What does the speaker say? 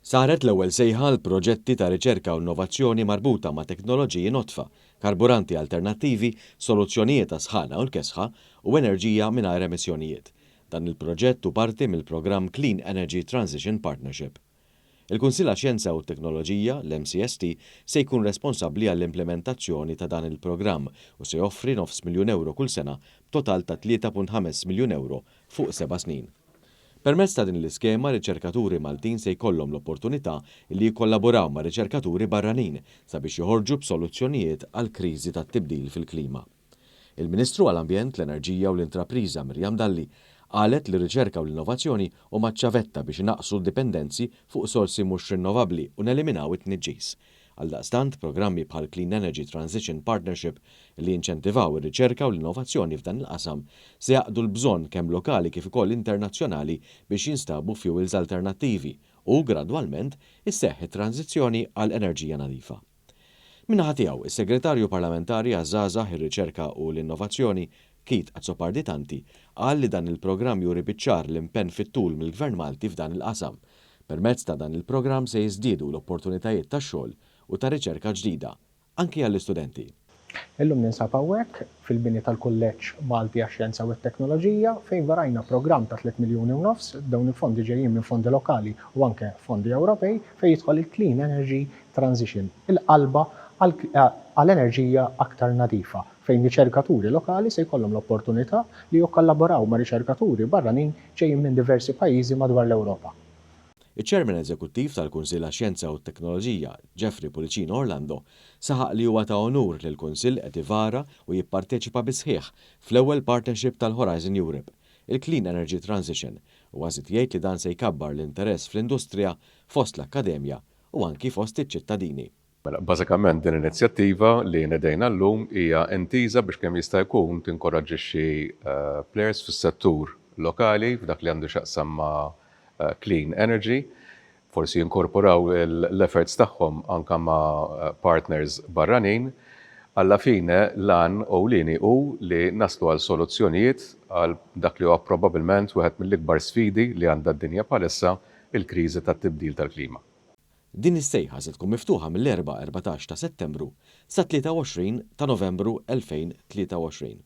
Saret l-ewwel sejħa għal proġetti ta' riċerka u innovazzjoni marbuta ma' teknoloġiji nodfa, karburanti alternattivi, soluzzjonijiet għas-sħana u l-kesħa, u enerġija mingħajr emissjonijiet. Dan il-proġett hu parti mill-programm Clean Energy Transition Partnership. Il-Kunsill għax-Xjenza u t-Teknoloġija, l-MCST, se jkun responsabbli għall-implimentazzjoni ta' dan il-programm u se joffri nofs miljun ewro kull sena b'total ta' 3.5 miljun ewro fuq seba' snin. Permezz ta' din l-iskema, riċerkaturi Maltin se jkollhom l-opportunità li jikkollaboraw ma' riċerkaturi barranin sabiex joħorġu b'soluzzjonijiet għall-kriżi tat-tibdil fil-klima. Il-Ministru għall-Ambjent, l-Enerġija u l-Intrapriża Miriam Dalli qalet li r-riċerka u l-innovazzjoni huma ċ-ċavetta biex inaqqsu d-dipendenzi fuq sorsi mhux rinnovabbli u neliminaw it-tniġġis. Għaldaqstant, programmi bħal Clean Energy Transition Partnership li jinċentivaw ir-riċerka u l-innovazzjoni f'dan il-qasam se jaqdu l-bżonn kemm lokali kif ukoll internazzjonali biex jinstabu fjuwils alternattivi u, gradwalment, isseħħ it-tranżizzjoni għal enerġija nadifa. Min-naħa tiegħu, is-Segretarju Parlamentari għaż-Żgħażagħ, ir-Riċerka u l-Innovazzjoni, Keith Azzopardi Tanti, qal li dan il-programm juri biċ-ċar l-impenn fit-tul mill-Gvern Malti f'dan il-qasam. Permezz ta' dan il-programm se jiżdiedu l-opportunitajiet ta' xogħol u ta' riċerka ġdida, anki għall-istudenti. Illum ninsab hawnhekk, fil-bini tal-Kulleġġ Malti għax-Xjenza u t-Teknoloġija, fejn varajna programm ta' tliet miljuni u nofs, dawn il-fondi ġejjin minn fondi lokali u anke fondi Ewropej, fejn jidħol il-Clean Energy Transition, il-qalba għal enerġija aktar nadifa, fejn riċerkaturi lokali se jkollhom l-opportunità li jikkollaboraw ma' riċerkaturi barranin ġejjin minn diversi pajjiżi madwar l-Ewropa. Iċ-Chairman Eżekuttiv tal-Kunsill għax-Xjenza u t-Teknoloġija, Jeffrey Pullicino Orlando, saħaq li huwa ta' unur li l-Kunsill qed ivara u jipparteċipa bis-sħiħ fl-ewwel partnership tal-Horizon Europe, il-Clean Energy Transition, u żied jgħid li dan se jkabbar l-interess fl-industrija fost l-akkademja u anki fost iċ-ċittadini. Mela, bażikament din l-inizjattiva li nedejna llum hija intiża biex kemm jista' jkun tinkoraġġixxi players fis-settur lokali f'dak li għandu x'jaqsam ma' clean energy, forsi jinkorporaw l-efforts tagħhom anke ma' partners barranin. Alla fine l-għan ewlieni hu li naslu għal soluzzjonijiet għal dak li huwa probabbilment wieħed mill-ikbar sfidi li għandha d-dinja bħalissa, il-kriżi tat-tibdil tal-klima. Din is-sejħa se tkun miftuħa mill-Erbgħa 14 ta' Settembru sat-23 ta' Novembru 2023.